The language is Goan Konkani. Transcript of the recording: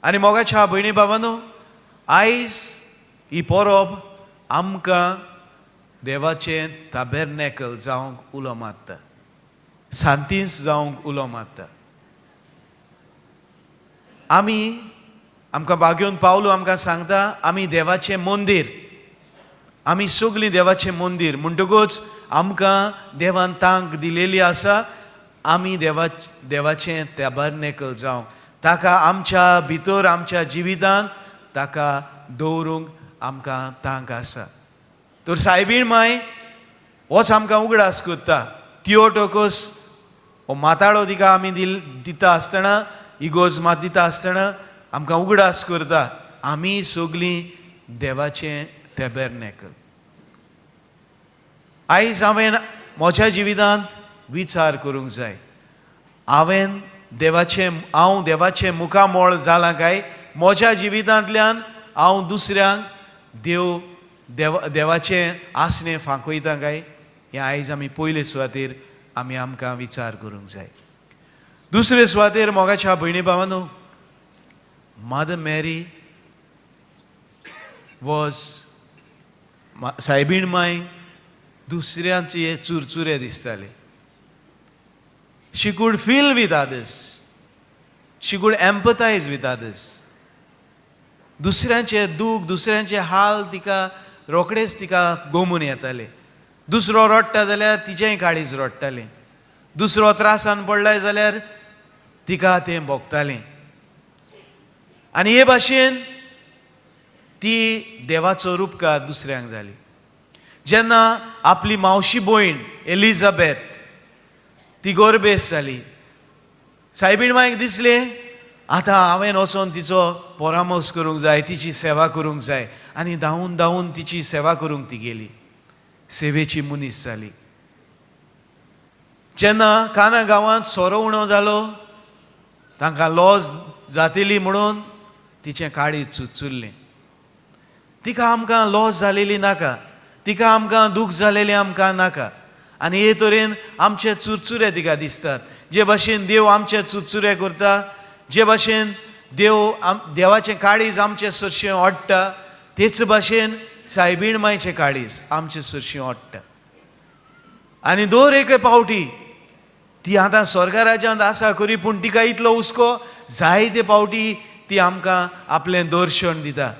आनी मोगाच्या भयणी भावांनो, आयज ही परब आमकां देवाचें ताबेरनॅकल जावंक उलो मारता, सांतीस जावंक उलो मारता. आमी आमकां बागेवन पावलो आमकां सांगता, आमी देवाचें मंदीर, आमी सगलीं देवाचें मंदीर. म्हणटकूच आमकां देवान तांक दिलेली आसा, आमी देवाचें टॅबरनॅकल जावंक, ताका आमच्या भितर आमच्या जिवितांत ताका दवरूंक आमकां तांक आसा. तर सायबीण माय होच आमकां उगडास करता. थिओटोकोस हो माताळो तिका आमी दिता आसतना, इगोर्ज मात दिता आसतना आमकां उगडास करता, आमी सगलीं देवाचें टॅबरनॅकल. आयज हांवें म्हज्या जिवितांत विचार करूंक जाय, हांवें देवाचें, हांव देवाचें मुखामळ जालां काय म्हज्या जिवितांतल्यान हांव दुसऱ्यांक देव देव देवाचें आसणें फांकयता काय, हें आयज आमी पयले सुवातेर आमी आमकां विचार करूंक जाय. दुसरे सुवातेर मोगाच्या भयणी भावांनो, मदर मॅरी वॉज, सायबीण माय दुसऱ्यांचे चुरचुरे दिसताले. She could feel with others, she could empathize with others. दुसऱ्यांचे दूख, दुसऱ्यांचे हाल तिका रोखडेच तिका गोमून येताले. दुसरो रडटा जाल्यार तिचेंय काळीज रडटालें. दुसरो त्रासान पडलाय जाल्यार तिका तें भोगतालें. आनी हे भाशेन ती देवाचो रुपकार दुसऱ्यांक जाली. जेन्ना आपली मावशी भयण एलिझाबेथ ती गोरबेस जाली, सायबीण मायक दिसलें आतां हांवें वचोन तिचो परामर्श करूंक जाय, तिची सेवा करूंक जाय. आनी धांवून धांवून तिची सेवा करूंक ती गेली, सेवेची मनीस जाली. जेन्ना काना गांवांत सोरो उणो जालो, तांकां लॉज जातली म्हणून तिचें काळीज चुरचुरलें. तिका आमकां लॉस जालेली नाका, तिका आमकां दूख जालेलें आमकां नाका. आनी हे तरेन आमचे चुरचुरे तिका दिसतात. जे भाशेन देव आमचे चुरचुरे करता, जे भाशेन देव आम देवाचें काळीज आमचें सरशीं ओडटा, तेच भाशेन सायबीण मायचें काळीज आमचें सरशीं ओडटा. आनी दर एके पावटी ती आतां स्वर्गा राज्यांत आसा खरी, पूण तिका इतलो हुस्को, जायते पावटी ती आमकां आपलें दर्शन दिता.